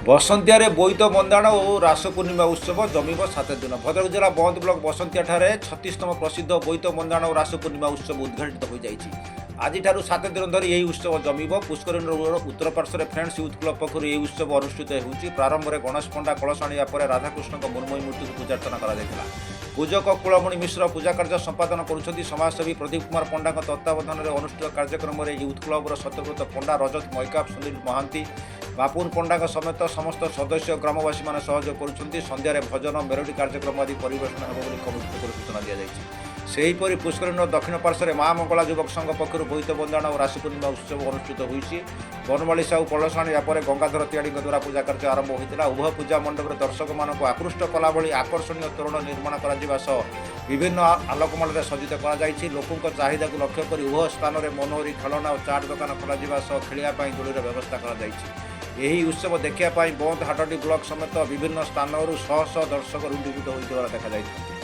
ବସନ୍ତିଆରେ ବୋଇତ ବନ୍ଦାଣ ଓ ରାସ ପୂର୍ଣ୍ଣିମା ଉତ୍ସବ ଜମିବ 7 ଦିନ। ଭଦ୍ରକ ଜିଲ୍ଲା ବନ୍ତ ବ୍ଲକ ବସନ୍ତିଆଠାରେ 36ତମ ପ୍ରସିଦ୍ଧ ବୋଇତ ବନ୍ଦାଣ ଓ ରାସ ପୂର୍ଣ୍ଣିମା ଉତ୍ସବ ଉଦ୍ଘାଟିତ ହୋଇଯାଇଛି। ଆଜିଠାରୁ 7 ଦିନ ଧରି ଏହି ଉତ୍ସବ ଜମିବ। ପୁଷ୍କରିଣୀର ଉତ୍ତର ପାର୍ଶ୍ୱରେ ଫ୍ରେଣ୍ଡସ୍ ୟୁଥ୍ କ୍ଲବ ପକ୍ଷରୁ ଏହି ଉତ୍ସବ ଅନୁଷ୍ଠିତ ହେଉଛି। ପ୍ରାରମ୍ଭରେ ଗଣେଶ ପଣ୍ଡା କଳସ ଆଣିବା ପରେ ରାଧାକୃଷ୍ଣଙ୍କ ମୃଣ୍ମୟୀ ମୂର୍ତ୍ତିକୁ ପୂଜାର୍ଚ୍ଚନା କରାଯାଇଥିଲା। ପୂଜକ କୁଳମଣି ମିଶ୍ର ପୂଜା କାର୍ଯ୍ୟ ସମ୍ପାଦନ କରୁଛନ୍ତି। ସମାଜସେବୀ ପ୍ରଦୀପ କୁମାର ପଣ୍ଡାଙ୍କ ତତ୍ତ୍ୱାବଧାନରେ ଅନୁଷ୍ଠିତ କାର୍ଯ୍ୟକ୍ରମରେ ୟୁଥ୍ କ୍ଲବର ସତ୍ୟବ୍ରତ ପଣ୍ଡା, ରଜତ ମୈକାପ, ସୁନୀଲ ମହାନ୍ତି, ବାପୁନ ପଣ୍ଡାଙ୍କ ସମେତ ସମସ୍ତ ସଦସ୍ୟ, ଗ୍ରାମବାସୀମାନେ ସହଯୋଗ କରୁଛନ୍ତି। ସନ୍ଧ୍ୟାରେ ଭଜନ, ମେଲୋଡି କାର୍ଯ୍ୟକ୍ରମ ଆଦି ପରିବେଷଣ ହେବ ବୋଲି କମିଟି ପକ୍ଷରୁ ସୂଚନା ଦିଆଯାଇଛି। ସେହିପରି ପୁଷ୍କରିଣୀର ଦକ୍ଷିଣ ପାର୍ଶ୍ୱରେ ମା ମଙ୍ଗଳା ଯୁବକ ସଂଘ ପକ୍ଷରୁ ବୋଇତ ବନ୍ଦାଣ ଓ ରାଶି ପୂର୍ଣ୍ଣିମା ଉତ୍ସବ ଅନୁଷ୍ଠିତ ହୋଇଛି। ବନମାଳୀ ସାହୁ କଳସ ଆଣିବା ପରେ ଗଙ୍ଗାଧର ତିଆଡ଼ିଙ୍କ ଦ୍ୱାରା ପୂଜା କାର୍ଯ୍ୟ ଆରମ୍ଭ ହୋଇଥିଲା। ଉଭୟ ପୂଜା ମଣ୍ଡପରେ ଦର୍ଶକମାନଙ୍କୁ ଆକୃଷ୍ଟ କଲା ଭଳି ଆକର୍ଷଣୀୟ ତୋରଣ ନିର୍ମାଣ କରାଯିବା ସହ ବିଭିନ୍ନ ଆଲୋକମାଳାରେ ସଜ୍ଜିତ କରାଯାଇଛି। ଲୋକଙ୍କ ଚାହିଦାକୁ ଲକ୍ଷ୍ୟ କରି ଉଭୟ ସ୍ଥାନରେ ମନୋହରୀ ଖେଳନା ଓ ଚାଟ୍ ଦୋକାନ ଖୋଲାଯିବା ସହ ଖେଳିବା ପାଇଁ ଦୋଳିର ବ୍ୟବସ୍ଥା କରାଯାଇଛି। ଏହି ଉତ୍ସବ ଦେଖିବା ପାଇଁ ବନ୍ତ, ହାଟଡି ବ୍ଲକ ସମେତ ବିଭିନ୍ନ ସ୍ଥାନରୁ ଶହ ଶହ ଦର୍ଶକ ରୁଣ୍ଡୀଭୂତ ହୋଇଥିବାର ଦେଖାଯାଇଛନ୍ତି।